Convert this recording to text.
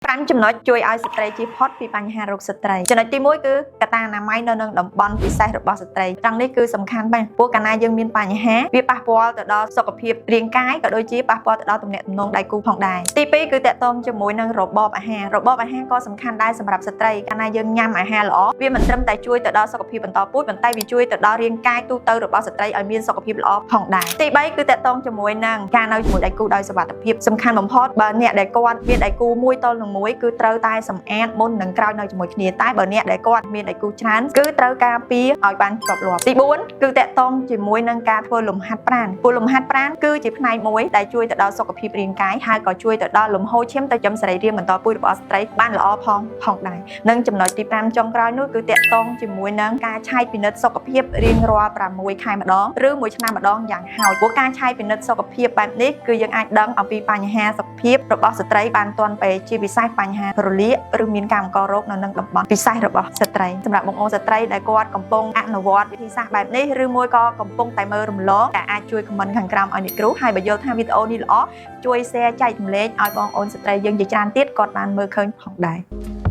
5ចំណុចជួយឲ្យស្ត្រីជៀសផុតពីបញ្ហារោគស្ត្រីចំណុចទី1គឺកត្តាអនាម័យនៅនឹងតំបន់ពិសេសរបស់ស្ត្រីត្រង់នេះគឺសំខាន់ណាស់ព្រោះកាលណាយើងមានបញ្ហាវាប៉ះពាល់ទៅដល់សុខភាពរាងកាយក៏ដូចជាប៉ះពាល់ទៅដល់ទំនាក់ទំនងដៃគូផងដែរទី2គឺទាក់ទងជាមួយនឹងរបបអាហាររបបអាហារក៏សំខាន់ដែរសម្រាប់ស្ត្រីកាលណាយើងញ៉ាំអាហារល្អវាមិនត្រឹមតែជួយទៅដល់សុខភាពបន្តពូជប៉ុន្តែវាជួយទៅដល់រាងកាយទូទៅរបស់ស្ត្រីឲ្យមានសុខភាពល្អផងដែរទី3គឺទាក់ទងជាមួយនឹងការនៅជាមួយដៃគូដោយសុវត្ថិភាពសំខាន់បំផុតបើអ្នកដែលគាត់មានដៃគូមួយទល់នឹងមួយគឺត្រូវតែសម្អាតមុននិងក្រោយនៅជាមួយគ្នាតែបើអ្នកដែលគាត់មានដៃគូច្រើនគឺត្រូវការពារឲ្យបានច្បាស់លាស់ទី4គឺទាក់ទងជាមួយនឹងការធ្វើលំហាត់ប្រាណព្រោះលំហាត់ប្រាណគឺជាផ្នែកមួយដែលជួយទៅដល់សុខភាពរាងកាយហើយក៏ជួយទៅដល់លំហូរឈាមទៅចំសរីរាង្គបន្តពូជរបស់ស្ត្រីបានល្អផងផងដែរនិងចំណុចទី5ចុងក្រោយនោះគឺទាក់ទងជាមួយនឹងការឆែកពិនិត្យសុខភាពរៀងរាល់6ខែម្ដងឬមួយឆ្នាំម្ដងយ៉ាងហោចព្រោះការឆែកពិនិត្យសុខភាពបែបនេះគឺយើងអាចដឹងអំពីបញ្ហាសុខភាពរបស់ស្ត្រីបានទាន់ពេលជាពិសេសបញ្ហារលាកឬមានការបង្ករោគនៅនឹងតំបន់ពិសេសរបស់ស្ត្រីសម្រាប់បងប្អូនស្ត្រីដែលគាត់កំពុងអនុវត្តវិធីសាស្ត្របែបនេះឬមួយក៏កំពុងតែមើលរំលងតែអាចជួយ comment ខាងក្រោមឲ្យអ្នកគ្រូហើយបើយល់ថាវីដេអូនេះល្អជួយ share ចែករំលែកឲ្យបងប្អូនស្ត្រីយើងជាច្រើនទៀតគាត់បានមើលឃើញផងដែរ។